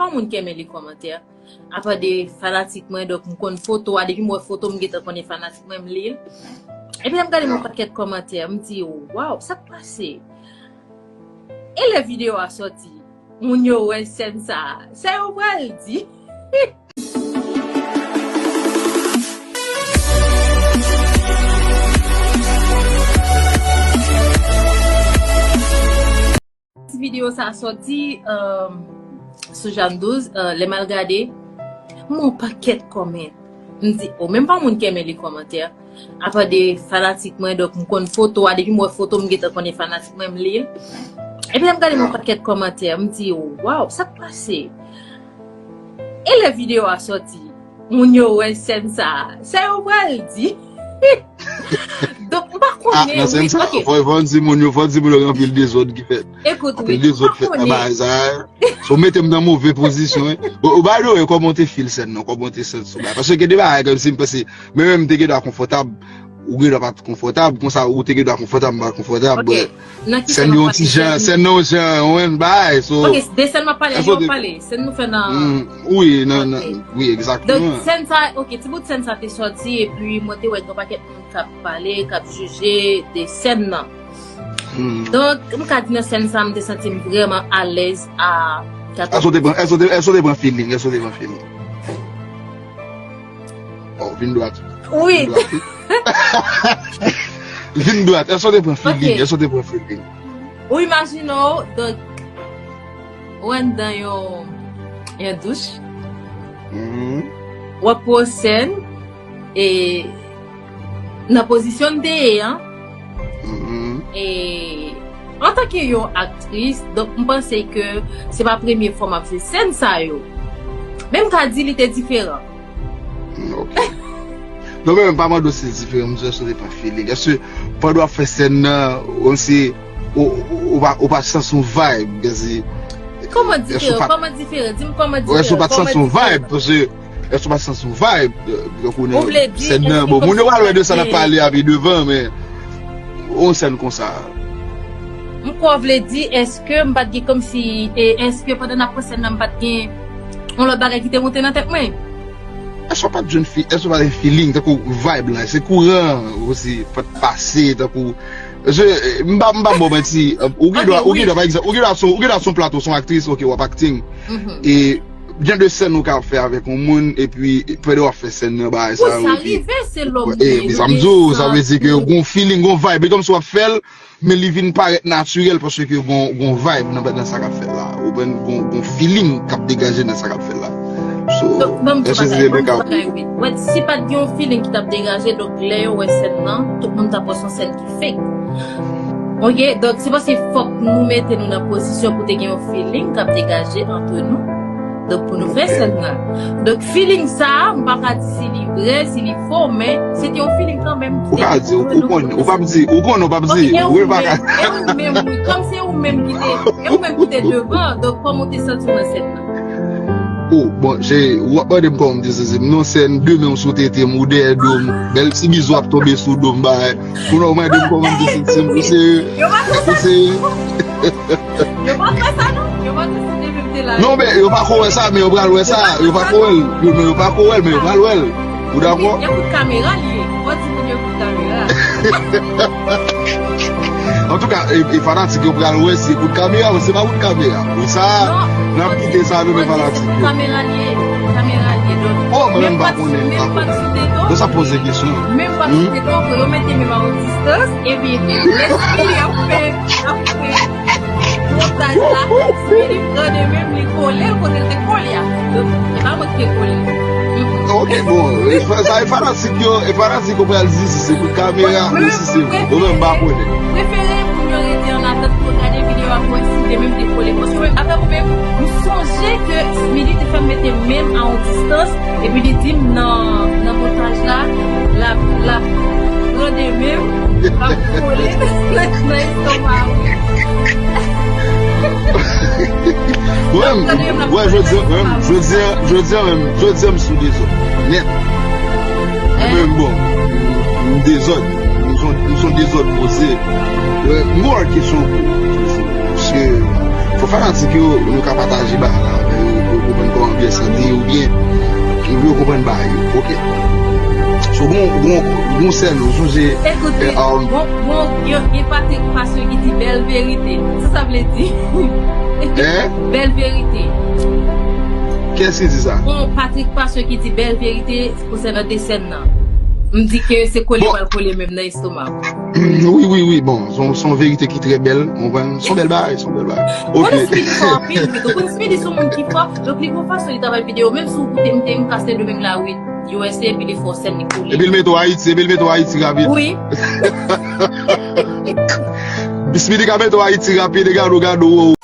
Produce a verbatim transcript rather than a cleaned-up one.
Pa moun ki renmen li kòmantè. Apa de fanatik mwen, donk m konn foto a, depi m wè foto m gentan konnen fanatik mwen, m li l. Epi lè m gade yon pakèt kòmantè, m di, waw, sa k pase? E lè videyo a sòti, moun yo wè sèn sa a, sa yo pral di? Videyo sa a sòti, um, sou Janm douz, uh, lè m al gade, m wè yon pakèt kòmantè. M di, o, menm pa moun ki renmen li kòmantè. Apa de fanatik mwen, donk m konn foto a, depi m wè foto m gentan konnen fanatik mwen, m li l. Epi lè m gade yon pakèt kòmantè, m di, waw, sa k pase? E lè videyo a sòti, moun yo wè sèn sa a, sa yo pral di? Donk, m pa konnen, nan sèn sa, fò, fò n di moun yo, fò n di moun yo gen anpil dezòd ki fèt. Anpil dezòd fèt nan bagay sa a. So, mete m nan move pozisyon, wi. Ou, ou, by the way, kòman w te feel sèn nan? Kòman w te santi sou bagay? Paske gen de bagay kòmsi m panse, mwen menm m te gen dwa konfòtab, ou gen dwa pa t konfòtab, konsa ou te gen dwa konfòtab, m pa t konfòtab, but sèn nan yon ti jan, sèn nan yon jan, ou wè, bagay, so. Ok, de sèn m ap pale, yo pale, sèn nou fè nan. Wi, nan, nan, wi, egzakteman. Donk, sèn sa, ok, ti bout sèn sa te sòti, epi mwen te wè gen yon pakèt moun k ap pale, k ap jije de sèn nan. Donk, m ka di nan sèn sa, m te santi m vrèman alèz a katòv. Èske w te pran, èske w te, èske w te pran feeling? Èske w te pran feeling? Oh, vin dwat. Wi. Vin dwat. Vin dwat. Èske w te pran feeling? Èske w te pran feeling? Ou imajine w, donk, ou anndan yon, yon douch. W ap pran sèn, e nan pozisyon m te ye an, e antanke yon aktris, donk m panse ke se pa premye fwa m ap jwe sèn sa yo. Men m ka di li te diferan. Ok. Non, men m pa mande w si l diferan, m di w èske w te pran feeling. Èske pandan w ap fè sèn nan, ou se, ou, ou, ou pa, ou pa t santi yon vibe, kòman diferan? Kòman diferan? Di m kòman diferan. Èske w pa t santi yon vibe? Paske èske w pa t santi yon vibe? Donk, ou nan sèn nan, bon, moun yo pral wè de sa n ap pale a pi devan, men yon sèn konsa. M kwè w vle di, èske m pa t gen kòmsi, e èske pandan n ap pran sèn nan, m pa t gen yon lòt bagay ki te monte nan tèt mwen? Èske w pa t jwenn fi, èske w pa t gen feeling, tankou vibe lan, se kouran, osi, pa t pase, tankou, èske, e, m pa, m pa ba w manti, ou gen dwa, ou gen dwa, pa egzanp, ou gen dwa se, ou gen dwa se yon plato, se yon aktris, ok, w ap acting. E, jan de sèn ou ka fè avèk yon moun, epi pandan w ap fè sèn nan, bagay sa yo, epi, e, men sa m di w, sa vle di ke gon feeling, gon vibe, e kòmsi w ap fè l, men li vin parèt natirèl paske gon, gon vibe nan, nan sa k ap fèt la. Ou konprann? Gon, gon feeling k ap degaje nan sa k ap fèt la. So, èske se de ka? Wè, si pa t gen yon feeling ki t ap degaje, donk lè yo wè sèn nan, tout moun t ap wè se yon sèn ki fake. Ok, donk se paske fòk nou mete nou nan pozisyon pou te gen yon feeling k ap degaje ant nou. Donk, pou nou fè sèn nan. Donk, feeling sa a, m pa ka di si li vrè, si li fo, men se te yon feeling kanmenm ki te. Ou ka di, ou konnen, ou p ap di, ou konnen, ou p ap di, wi, pa ka. E ou menm, wi, kòm se ou menm ki te, e ou menm ki te devan, donk, kòman w te santi w nan sèn nan? Oh, bon, w ap mande m kòman m te santi m nan sèn, de men w sou tete m, ou dèyè do m, bèl ti bizou ap tonbe sou do m, bagay. Ou nan mande m kòman m te santi m, ou serye? Ou serye? Yo pa fè sa, non. Yo pa fè sa depi m te la. Non, men yo pa ko wè sa, men yo pral wè sa. Yo pa ko wè l. Yo, men yo pa ko wè l, men yo pral wè l. Ou dakò? Gen kout kamera li ye. Fò di moun yo kout kamera. Antouka, e, e fanatik yo pral wè si kout kamera, men se pa kout kamera. Pou sa, n ap kite sa nou men fanatik yo. Kout kamera li ye. Kout kamera li ye. Donk, oh, mwen menm pa konnen. Menm pa sou teto. Yo sa poze kesyon. Menm pa sou teto, pou yo mete menm a yon distans, epi lespri ap fè, ap fè montaj la, Smiley pran de menm, li kole l kote l te kole a. Donk, e pa mwen ki te kole l. Ok, bon, e fa-, sa e fanatik yo, e fanatik yo pral di si se kout kamera, ou si se, ou menm m pa konnen. Prefere moun yo rete an atant pou yo gade videyo a pou wè si se menm te kole. Paske mwen, apre mwen menm, m sonje ke Smiley te fè m mete men m a yon distans, epi li di m nan, nan montaj la, l ap, l ap pran de men m, l ap kole nan, nan estoma m. Mwen menm, wè, jodi a, mwen menm, jodi a, jodi a menm, jodi a m sou dezòd. Nèt. Mwen menm, bon, m dezòd. M son, m son dezòd poze. Euh, m gon lòt kesyon pou ou, Josie. Paske fò fanatik yo, nou ka pataje bagay la avè yo, pou yo Byen, pou yo konprann bagay yo. Ok. So, gon, gon, gon sèl, ou sonje, Ekoute, eh, um, bon, bon, gen, gen Patrick Passion ki di bèl verite. Sa sa vle di? Hein? Bèl verite. Kiyès ki di sa? Bon, Patrick Passion ki di bèl verite konsènan desèn nan. M di ke se kole Bon. Pral kole menm nan estoma. Wi, wi, wi, bon, se yon, se yon verite ki trè bèl, ou konprann? Se yon bèl bagay, se yon bèl bagay. Ok. Bon, Speedy fò anpil, wi. Donk, Speedy se yon moun ki fò. Donk, li gon fason li travay videyo. Menm si w koute m te m ka Sendomeng la, wi. U S A, epi li fè w sèn li kole. Epi l mete w Ayiti, epi l mete w Ayiti rapid. Wi. Speedy ka mete w Ayiti rapid, e gade w, gade w.